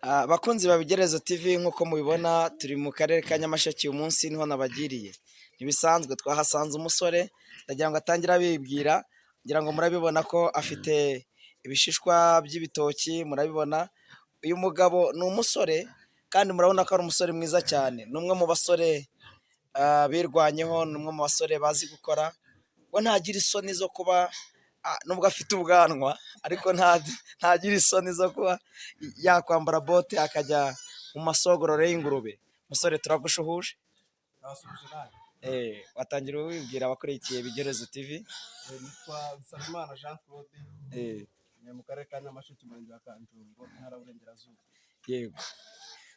Abakunzi ba Bigerezo TV, nk'uko mubibona turi mu karere ka Nyamasheke. Uyu munsi niho nabagiriye. Ntibisanzwe, twahasanze umusore, ndagira ngo atangire abibwira. Ngira ngo murabibona ko afite ibishishwa by'ibitoki, murabibona. Uyu mugabo ni umusore kandi murabona ko ari umusore mwiza cyane. Ni umwe mu basore birwanyeho, ni umwe mu basore bazi gukora. We ntagira isoni zo kuba, nubwo afite ubwanwa, ariko ntagira isoni zo kuba yakwambara bote akajya mu masogororo y'ingurube. Musore, turagushuhuje. Nabasuhuje nanjye. Watangira wibwira abakurikiye Bigerezo TV. Nitwa Nsabimana Jean Claude, ni mu karere ka Nyamasheke, umurenge wa Kanjongo, intara y'Uburengerazuba. Yego.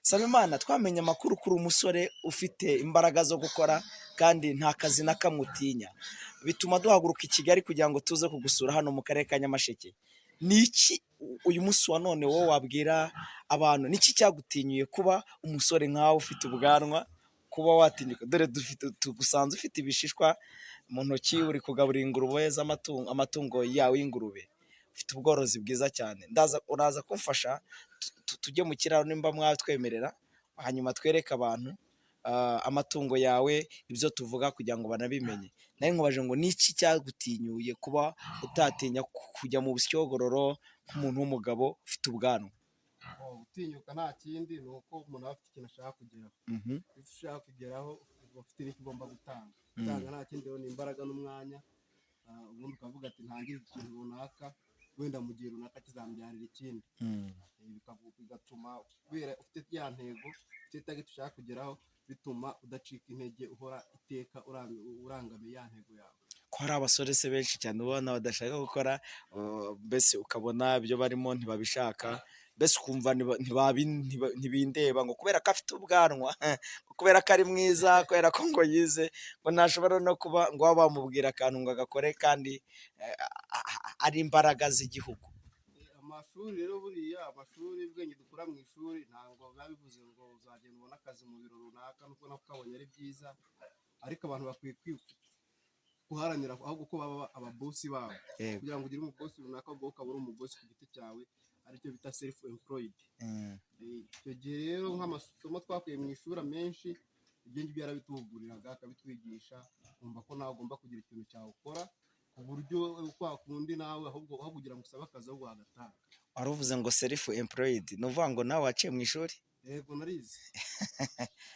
Nsabimana, twamenye amakuru kuri umusore ufite imbaraga zo gukora kandi nta kazi na kamwe utinya. Bituma duhaguruka i Kigali kugira ngo tuze kugusura hano mu karere ka Nyamasheke. Ni iki uyu munsi wa none wowe wabwira abantu? Ni iki cyagutinyuye kuba umusore nkawe ufite ubwanwa, kuba watinyuka? Dore dufite, tugusanze ufite ibishishwa mu ntoki, uri kugaburira ingurube z'amatungo, amatungo yawe y'ingurube. Ufite ubworozi bwiza cyane. Ndaza, uraza kumfasha tujye mu kiraro nimba mwatwemerera, hanyuma twereke abantu amatungo yawe, ibyo tuvuga kugira ngo banabimenye. Nari nkubaje ngo ni iki cyagutinyuye kuba utatinya kujya mu busyogororo nk'umuntu w'umugabo ufite ubwanwa? Oh, gutinyuka nta kindi, ni uko umuntu aba afite ikintu ashaka kugeraho. Icyo ushaka kugeraho uba ufite n'icyo ugomba gutanga. Gutanga nta kindi rero ni imbaraga n'umwanya, ubundi ukavuga ati ntangire ikintu runaka, wenda mu gihe runaka kizambyarira ikindi. Bigatuma kubera ufite ya ntego, ufite target ushaka kugeraho, bituma udacika intege, uhora iteka urangamiye ya ntego yawe. Ko hari abasore se benshi cyane ubona badashaka gukora, mbese ukabona ibyo barimo ntibabishaka, mbese ukumva ntibindeba, ngo kubera ko afite ubwanwa, ngo kubera ko ari mwiza, kubera ko ngo yize, ngo ntashobora no kuba ngo baba bamubwira akantu ngo agakore kandi ari imbaraga z'igihugu. Amashuri rero, buriya amashuri, ubwenge dukura mu ishuri ntabwo biba bivuze ngo uzagenda ubone akazi mu biro runaka, nubwo nako kabonye ari byiza, ariko abantu bakwiye guharanira ahubwo ko baba ababosi babo. Kugira ngo ugire umubosi runaka, ahubwo ukaba uri umubosi ku giti cyawe, aricyo bita self employed. Icyo gihe rero nk'amasomo twakuye mu ishuri amenshi, ibyo ngibyo yarabituhuguriraga, akabitwigisha, kumva ko nawe ugomba kugira ikintu cyawe ukora, ku buryo kwa kundi nawe ahubwo aho kugira ngo usabe akazi ahubwo wagatanga. Wari uvuze ngo self employed, ni ukuvuga ngo nawe waciye mu ishuri? Yego, narize.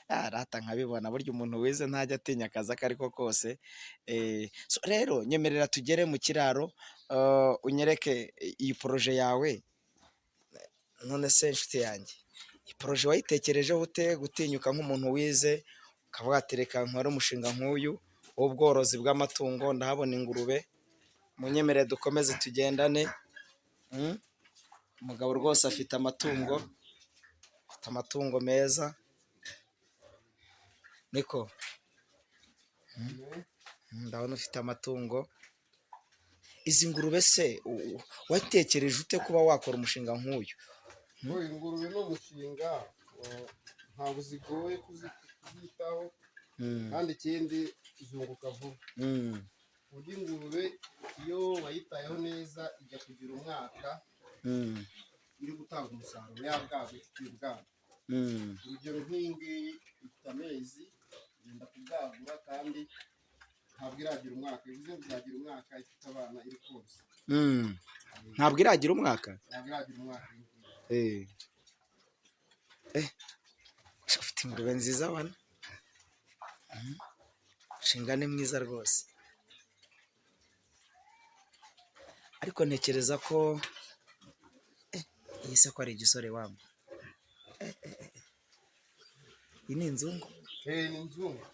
Rata nkabibona, burya umuntu wize ntajya atinya akazi ako ariko kose. So rero nyemerera tugere mu kiraro, unyereke iyi projet yawe. None se inshuti yanjye, iyi projet wayitekerejeho ute, gutinyuka nk'umuntu wize ukavuga ati reka nkore umushinga nk'uyu w'ubworozi bw'amatungo? Ndahabona ingurube, munyemerere dukomeze tugendane. Umugabo rwose afite amatungo, afite amatungo meza. Niko ndabona ufite amatungo. Izi ngurube se watekereje ute kuba wakora umushinga nk'uyu? Ngo ingurube ni umushinga, ntabwo zigoye kuzitaho, kandi ikindi zunguka vuba. Ku buryo ingurube iyo wayitayeho neza ijya kugira umwaka iri gutanga umusaruro, yabwaguye, ifite ibibwana. Urugero nk'iyi ngiyi ifite amezi, igenda kubwagura kandi ntabwo iragira umwaka, bivuze ngo izagira umwaka ifite abana iri konsa. Ntabwo iragira umwaka? Ntabwo iragira umwaka iyi ngiyi. Ufite ingurube nziza wana. Umushinga ni mwiza rwose, ariko ntekereza ko iyi se ko ari igisore wamba? Iyi ni inzungu? Ni inzungu.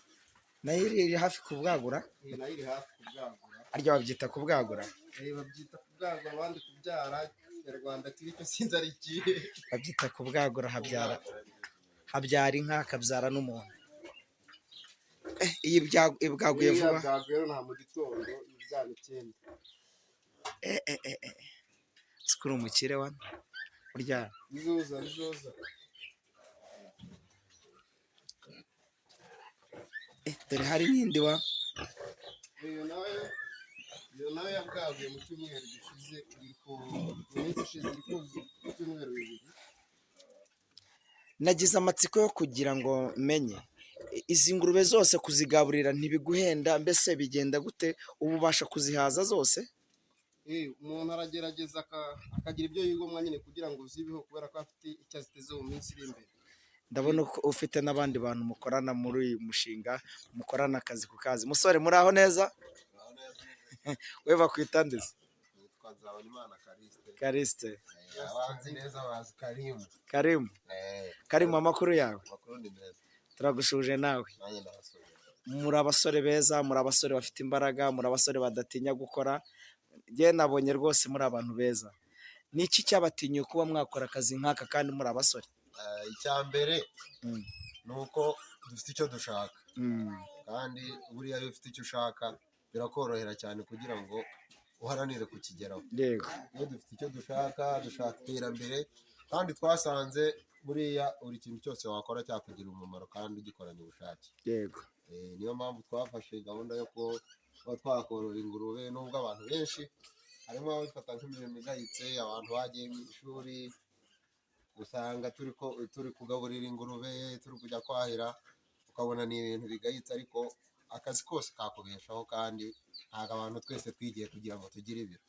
Nayo iri hafi kubwagura? Iyi nayo iri hafi kubwagura. Arya babyita kubwagura? Babyita kubwagura, abandi kubyara, Ikinyarwanda kiri cyo sinzi ari ikihe. Babyita kubwagura, habyara inka hakabyara n'umuntu. Iyi ibwaguye Iyi vuba. Yabwaguye rero nta mu gitondo ibyana 9. Uzi ko uri umukire wana burya? Bizoza, bizoza. Dore hari n'indi wa. Iyo nayo yabwaguye mu cyumweru gishize, iri ku mu minsi ishize iri kuzuza ibyumweru 2. Nagize amatsiko yo kugira ngo menye izi ngurube zose kuzigaburira ntibiguhenda, mbese bigenda gute? Ubu ubasha kuzihaza zose? Umuntu aragerageza akagira ibyo yigomwa nyine kugira ngo zibeho, kubera ko afite icyo azitezeho mu minsi iri imbere. Ndabona ko ufite n'abandi bantu mukorana muri uyu mushinga, mukorana akazi ku kazi. Musore, muri aho neza? We bakwita nde se? Nitwa Nzabonimana Kariste. Kariste. Abanzi neza bazi Karimu. Karimu. Karimu, amakuru yawe? Amakuru ni meza. Turagushuje nawe. Nanjye ndabasuhuza. Muri abasore beza, muri abasore bafite imbaraga, muri abasore badatinya gukora. Njye nabonye rwose muri abantu beza. Ni iki cyabatinyuye kuba mwakora akazi nk'aka kandi muri abasore? Icya mbere ni uko dufite icyo dushaka, kandi buriya iyo ufite icyo ushaka birakorohera cyane kugira ngo uharanire kukigeraho. Iyo dufite icyo dushaka, dushaka iterambere, kandi twasanze buriya buri kintu cyose wakora cyakugira umumaro kandi ugikoranye ubushake. Niyo mpamvu twafashe gahunda yo kuba twakorora ingurube, nubwo abantu benshi harimo ababifata nk'imirimo igayitse. Abantu bagiye mu ishuri usanga turi kugaburira ingurube, turi kujya kwahira, ukabona ni ibintu bigayitse, ariko akazi kose kakubeshaho, kandi ntabwo abantu twese twigiye kugira ngo tugire ibiro.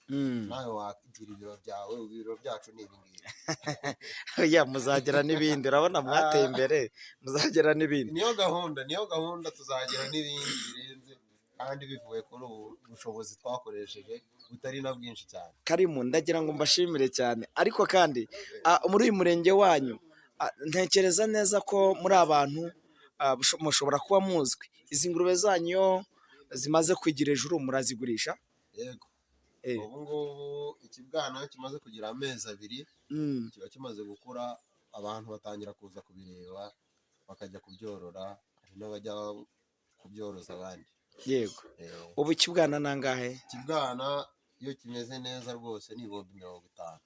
Nawe wagira ibiro byawe, ibiro byacu ni ibi ngibi. Ya, muzagira n'ibindi, urabona mwateye imbere, muzagira n'ibindi. Niyo gahunda, niyo gahunda, tuzagira n'ibindi birenze kandi bivuye kuri ubu bushobozi twakoresheje butari na bwinshi cyane. Karimu, ndagira ngo mbashimire cyane, ariko kandi muri uyu murenge wanyu ntekereza neza ko muri abantu mushobora kuba muzwi. Izi ngurube zanyu iyo zimaze kwigira hejuru murazigurisha? Yego. Ubu ngubu ikibwana iyo kimaze kugira amezi 2 kiba kimaze gukura, abantu batangira kuza kubireba bakajya kubyorora, hari n'abajya kubyoroza abandi. Ubu ikibwana ni angahe? Ikibwana iyo kimeze neza rwose ni 50,000.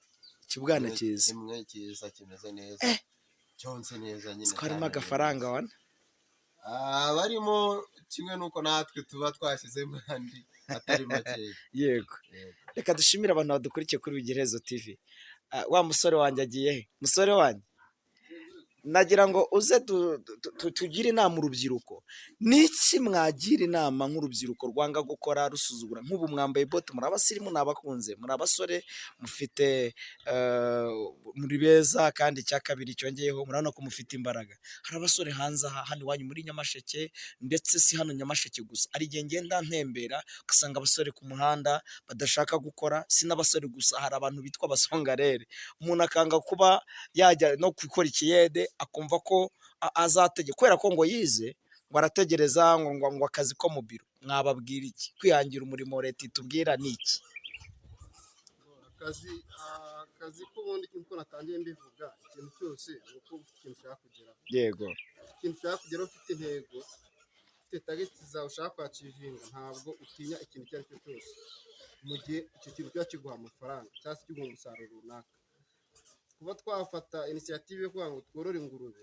Ikibwana cyiza. Kimwe cyiza kimeze neza, cyonse neza nyine. Siko harimo cyane agafaranga neza. wana. Barimo kimwe n'uko natwe tuba twashyizemo andi atari makeya. Yego. Reka dushimire abantu badukurikiye kuri Bigerezo TV. Wa musore wanjye agiye he? Musore wanjye, nagira ngo uze tugire inama urubyiruko. Niki mwagira inama nk'urubyiruko rwanga gukora, rusuzugura? Nk'ubu mwambaye bote, muri abasirimu, nabakunze, muri abasore mufite muri beza, kandi icya kabiri cyongeyeho murabona ko mufite imbaraga. Hari abasore hanze aha, hano iwanyu muri Nyamasheke, ndetse si hano Nyamasheke gusa, hari igihe ngenda ntembera ugasanga abasore ku muhanda badashaka gukora. Si n'abasore gusa, hari abantu bitwa abasongarere, umuntu akanga kuba yajya no gukora ikiyede, akumva ko azategeka kubera ko ngo yize, ngo arategereza ngo akazi ko mu biro. Mwababwira iki? Kwihangira umurimo leta itubwira ni iki? Akazi k'ubundi nk'uko natangiye mbivuga, ikintu cyose ni uko ufite ikintu ushaka kugeraho. Ikintu ushaka kugeraho, ufite intego, ufite target zawe ushaka kwachievinga, ntabwo utinya ikintu icyo ari cyo cyose mu gihe icyo kintu kiba kiguha amafaranga cyangwa se kiguha umusaruro runaka. Kuba twafata initiative yo kuvuga ngo tworore ingurube,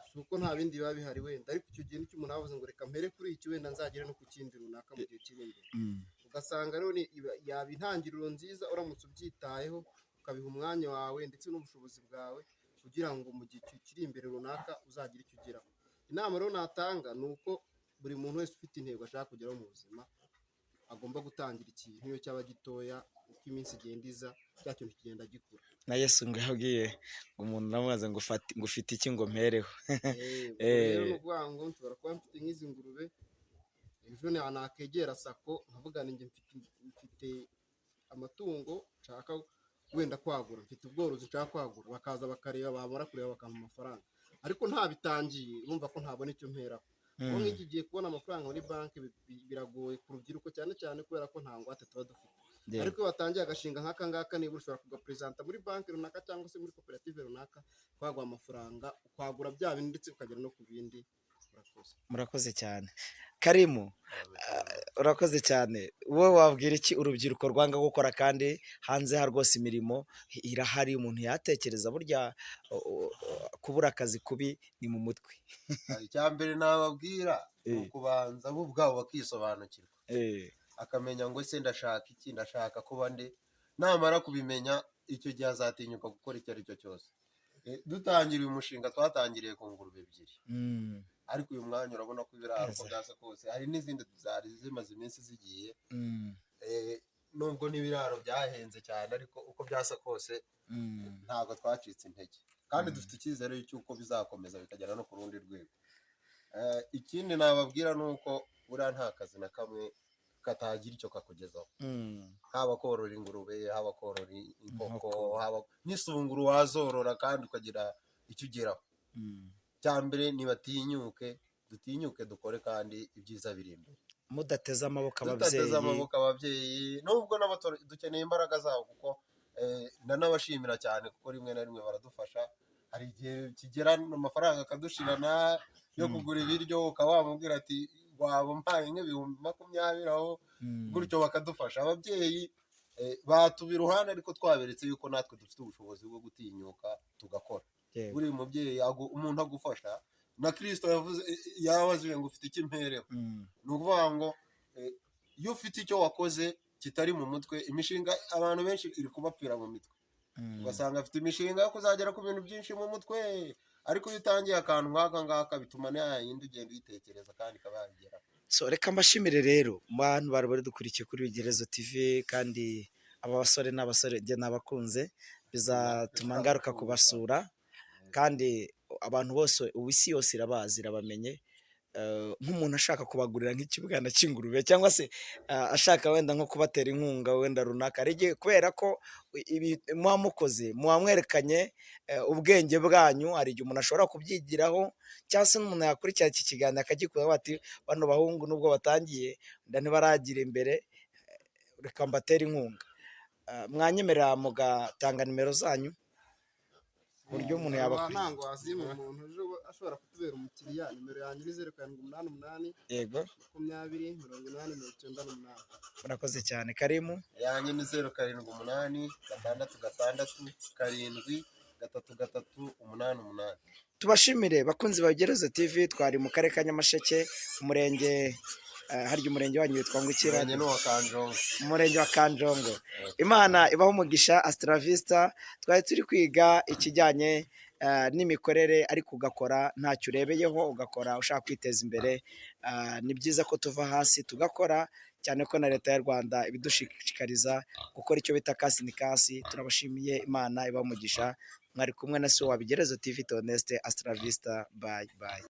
si uko nta bindi biba bihari wenda, ariko icyo gihe nicyo umuntu aba avuze ngo reka mpere kuri iki, wenda nzagere no ku kindi runaka mu gihe kiri imbere. Ugasanga rero yaba intangiriro nziza uramutse ubyitayeho, ukabiha umwanya wawe ndetse n'ubushobozi bwawe, kugira ngo mu gihe kiri imbere runaka uzagire icyo ugeraho. Inama rero natanga ni uko buri muntu wese ufite intego ashaka kugeraho mu buzima agomba gutangira ikintu, iyo cyaba gitoya, uko iminsi igenda iza cya kintu kigenda gikura. Na Yesu ngo yabwiye ngo umuntu aramubaza ngo ngo ufite iki ngo mpereho. Ubwo rero ni ukuvuga ngo nshobora kuba mfite nk'izi ngurube, ejo nakegera SACCO nkavuga ngo mfite amatungo nshaka wenda kwagura, mfite ubworozi nshaka kwagura, bakaza bakareba, bamara kureba bakampa amafaranga, ariko ntabitangiye urumva ko ntabona icyo mperaho. Kuko nk'iki gihe kubona amafaranga muri banki biragoye ku rubyiruko cyane cyane, kubera ko nta ngwate tuba dufite. Ariko iyo watangiye agashinga nk'aka ngaka, nibura ushobora kugapresenta muri banki runaka cyangwa se muri koperative runaka, twaguha amafaranga ukagura bya bindi ndetse ukagera no ku bindi. Murakoze. Murakoze cyane. Karimu, urakoze cyane. Wowe wabwira iki urubyiruko rwanga gukora kandi hanze ha rwose imirimo irahari, umuntu yatekereza? Burya kubura akazi kubi ni mu mutwe. Icya mbere nababwira ni ukubanza bo ubwabo bakisobanukirwa, akamenya ngo ese ndashaka iki, ndashaka kuba nde. Namara kubimenya, icyo gihe azatinyuka gukora icyo ari cyo cyose. Dutangira uyu mushinga twatangiriye ku ngurube ebyiri, ariko uyu mwanya urabona ko ibiraro uko byasa kose hari n'izindi zari zimaze iminsi zigiye. Nubwo n'ibiraro byahenze cyane, ariko uko byasa kose ntabwo twacitse intege, kandi dufite icyizere cy'uko bizakomeza bikagera no ku rundi rwego. Ikindi nababwira ni uko buriya nta kazi na kamwe katagira icyo kakugezaho, haba korora ingurube, haba korora inkoko, haba n'isunguru wazorora kandi ukagira icyo ugeraho. Cya mbere nibatinyuke, dutinyuke dukore, kandi ibyiza biri imbere. Mudateze amaboko tudateze ababyeyi. Amaboko ababyeyi, nubwo nabo dukeneye imbaraga zabo, kuko ndanabashimira cyane, kuko rimwe na rimwe baradufasha. Hari igihe kigera amafaranga akadushirana yo kugura ibiryo, ukaba wamubwira ati waba umpaye nk'20,000 aho gutyo, bakadufasha. Ababyeyi batuba iruhande, ariko twaberetse yuko natwe dufite ubushobozi bwo gutinyuka tugakora. Buri mubyeyi umuntu agufasha, na Kirisito yavuze, yababajije ngo ufite icyo impereho. Ni ukuvuga ngo iyo ufite icyo wakoze kitari mu mutwe, imishinga abantu benshi iri kubapfira mu mitwe, ugasanga afite imishinga yo kuzagera ku bintu byinshi mu mutwe, ariko iyo utangiye akantu nk'aka ngaka bituma nta yindi ugenda uyitekereza kandi ikaba yagera. So reka mbashimire rero mu bantu bari bari dukurikiye kuri Bigerezo TV, kandi aba basore n'abasore njye nabakunze, bizatuma ngaruka kubasura, kandi abantu bose ubu isi yose irabazi, irabamenye. Nk'umuntu ashaka kubagurira nk'ikibwana cy'ingurube, cyangwa se ashaka wenda nko kubatera inkunga wenda runaka, hari igihe kubera ko ibi muba mukoze muba mwerekanye ubwenge bwanyu, hari igihe umuntu ashobora kubyigiraho, cyangwa se n'umuntu yakurikira iki kiganiro akagikura ati bano bahungu nubwo batangiye wenda ntibaragira imbere, reka mbatere inkunga. Mwanyemerera mugatanga nimero zanyu ku buryo umuntu yabakuriye? Ntabwo wazima umuntu ejo ashobora kutubera umukiriya. Nimero yanjye ni 0788 20 80 98. Murakoze cyane, Karimu. Yanjye ni 078 6 6 7 3 3 8 8. Tubashimire bakunzi ba Bigerezo TV. Twari mu karere ka Nyamasheke, umurenge harya umurenge wanyu witwa ngo iki? Umurenge ni uwa Kanjongo. Umurenge wa Kanjongo. Imana ibaho umugisha. Asitravista, twari turi kwiga ikijyanye n'imikorere, ariko ugakora ntacyo urebeyeho, ugakora ushaka kwiteza imbere. Ni byiza ko tuva hasi tugakora, cyane ko na leta y'u Rwanda ibidushishikariza gukora icyo bita kasi ni kasi. Turabashimiye, Imana ibahe umugisha. Mwari kumwe na so wa Bigerezo TV, Theoneste. Asitravista, bye bye.